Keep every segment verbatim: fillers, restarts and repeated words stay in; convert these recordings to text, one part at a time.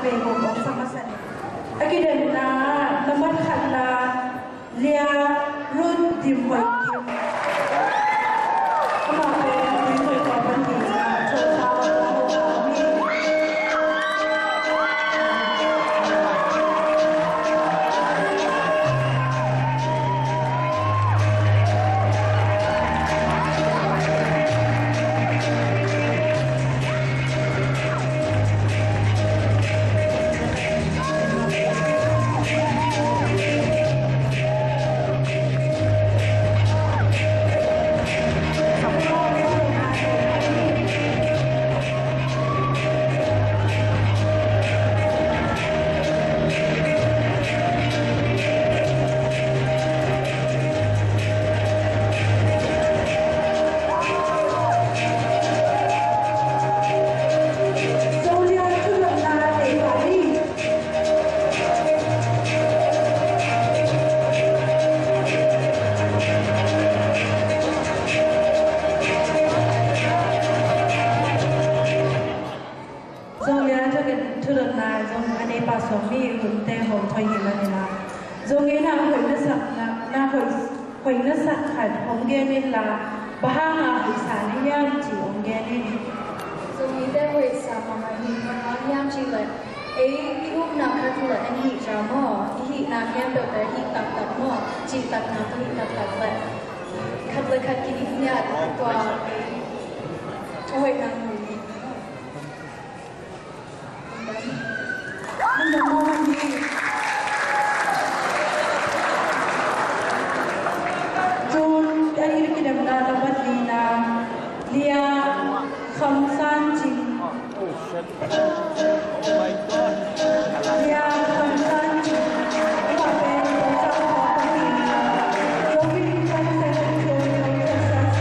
Vei guk ong sa masa ni. A kidemna, nambat khatna, Lia Ruth Dim Hoih Kim. Amah pen Dim Hoih Kim pan hi a, Chawsa Hoih Kim. Zong lia thu, thudotna zong a neipa suak mi hunte hong thoi hi manin a, zong ina hoih na sak na, na hoih, hoih na sak khat hong gen inla, bang hanga hoih sa na hiam ci hong gen in. Zong ite hoih sa mahmah hi, bang hang hiam cih leh ei i upna khat hi leh en hi za maw, i hihna khempeuhte hih taktak maw, cih takna ka hih taktak leh khat le khat ki-it ngiat tua ei a hoihna ngui hi. Tun a i kidemna nambat nihna, Lia Kham San Cing. Lia Kham San Cing. Amah pen Bangsa Khua Pangin, Jovi Christian Central Church.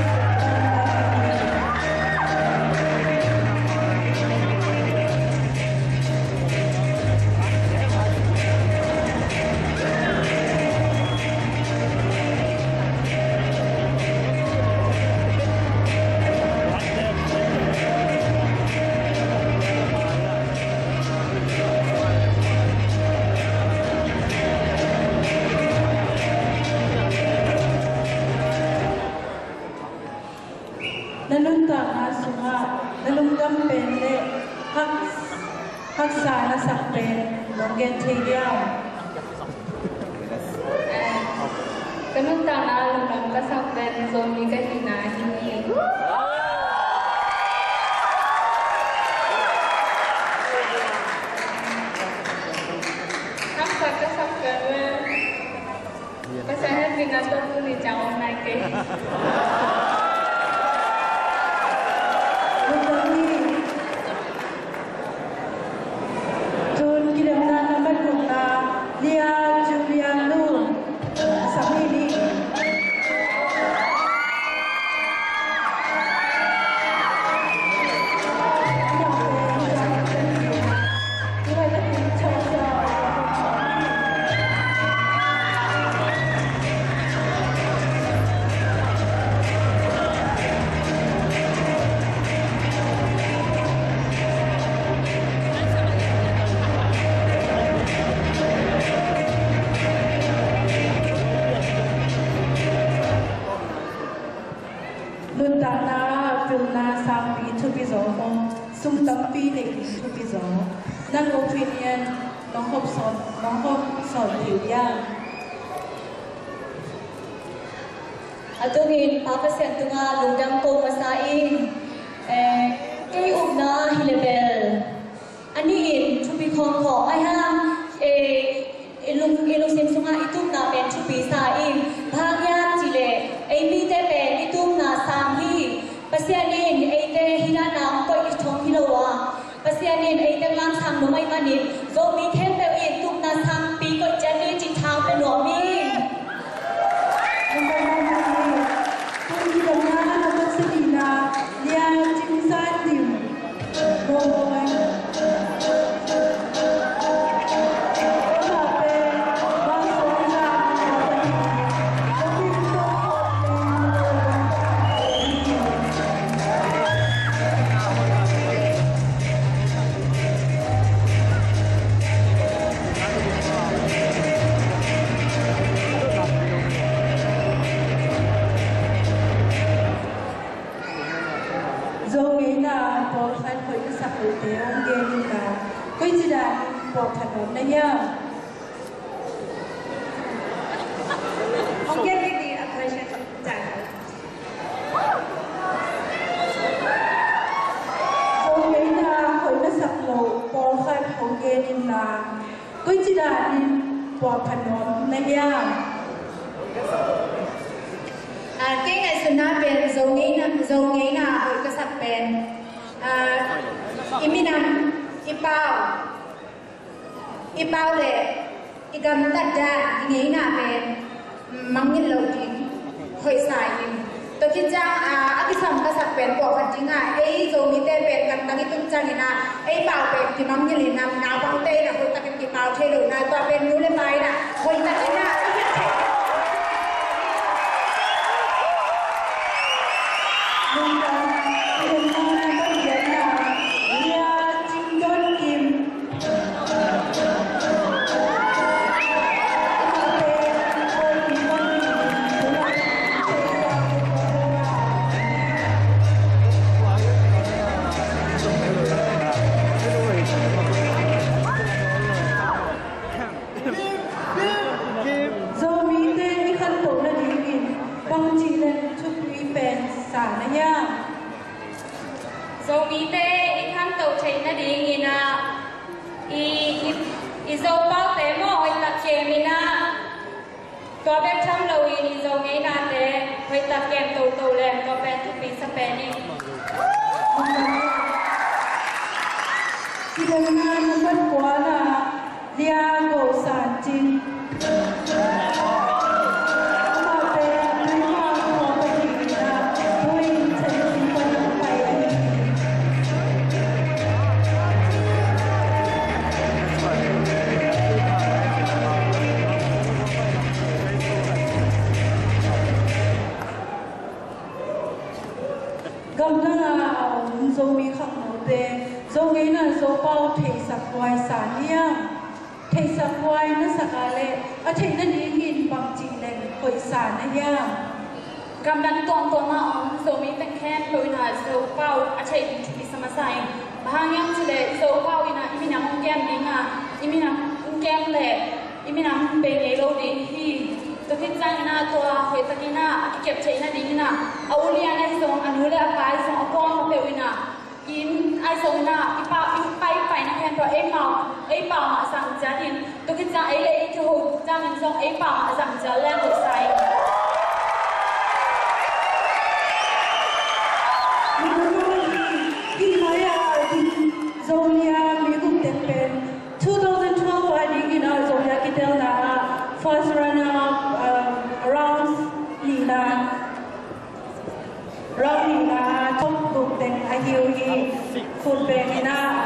Na nuntakna sungah na lungdam pen le hak, haksa na sak pen nong gen thei diam? Ka nuntakna lungdam ka sak pen Zomi ka hihna hi. Haksa ka sak pen le Pasian hehpihna tawh tuni ciang om nai kei. Tun kidemna nambat gukna, Lia Julian Lu, Sami ni. Nuntakna ah pilna sangpi thupi zaw maw, sum tampi neih thupi zaw? Nang opinion nong hawm sawn, nong hawm sawn thei diam? A tungin Pa Pasian tungah lungdam ko masa in, eh, kei upna hi le bel a nih in thupi khawm khawm ahi hang, eh, i lung, i lungsim sungah i tupna pen thupi sa in, bang hang hiam cih leh ei mite pen i tupna sang hi. Pasian in eite hih dan a hong koih thong hi lo a, Pasian in eite ngamsang nuam ahih manin Zomi khempeuh in tupna sangpi koih ciat ni cih thang pia nuam ing. Puak pha nuam na hiam? Hong gen kik ding a question caan. Zo ngeina hoih na sak loh pawlkhat hong gen inla, koici danin puak pha nuam na hiam? Ah, kei ngaihsutna pen Zo ngeina, Zo ngeina hoih ka sak pen, ah, i minam, i pau, i pau le i gamtat dan, i ngeina pen mangngilh lo ding hoihsa in. Tua khit ciang, ah, a kisam ka sak pen tua khat ding a, ei Zomite pen gamtang i tun ciangin ah, ei pau pen kimangngilh in ah, naupangte in ah hoihtakin kipau thei lo in ah, tua pen nu le pa in ah hoihtakin ah i hiat thei. Zomite i khantoh nadingin bangci leng thupi pen sa na hiam? Zomite i khantoh theih nadingin ah, i, i, i Zopaute maw, hoihtak kem in ah, tua bek tham loin i Zo ngeinate hoihtak kem toto leng tua pen thupi sa pen in. Kidemna number kua na Lia Go San Cin. Amah pen Tuiphang khua panin ah, tuin Chin Cin panin pai ahi hi. Gamdang a om Zomi khangnote, Zo ngeina Zopau theihsak huai sa hiam? Theihsak huai na sak a leh a theih nadingin bangci leng hoih sa na hiam? Gamdang tuamtuam a om Zomi teng khempeuh in ah Zopau a theih ding thupi sa masa in. Bang hang hiam cih leh i Zopau in ah i minam hong kem ding a, i minam hong kem leh i minam bei ngei lo ding hi. Tua khit ciangin ah tua hoihtakin ah a kikep theih nadingin ah a ulian ahi zong, a nu le a pa ahi zong, a kuamah peuh in ah inn ahi zongin ah i pa, i pai paina khempeuh ei pau, ei pau mah zang ciat in. Tua khit ciang ei le ei kiho ciangin zong ei pau mah zang ciat leng hoih sa in. Hih mai-ah ding Zomi a mi guk tek pen two thousand twelve a dingin ah Zomi a kitelna ah first runner up, um, round nihna, round nihna ah top guk teng ahi uh hi. Khut bengin ah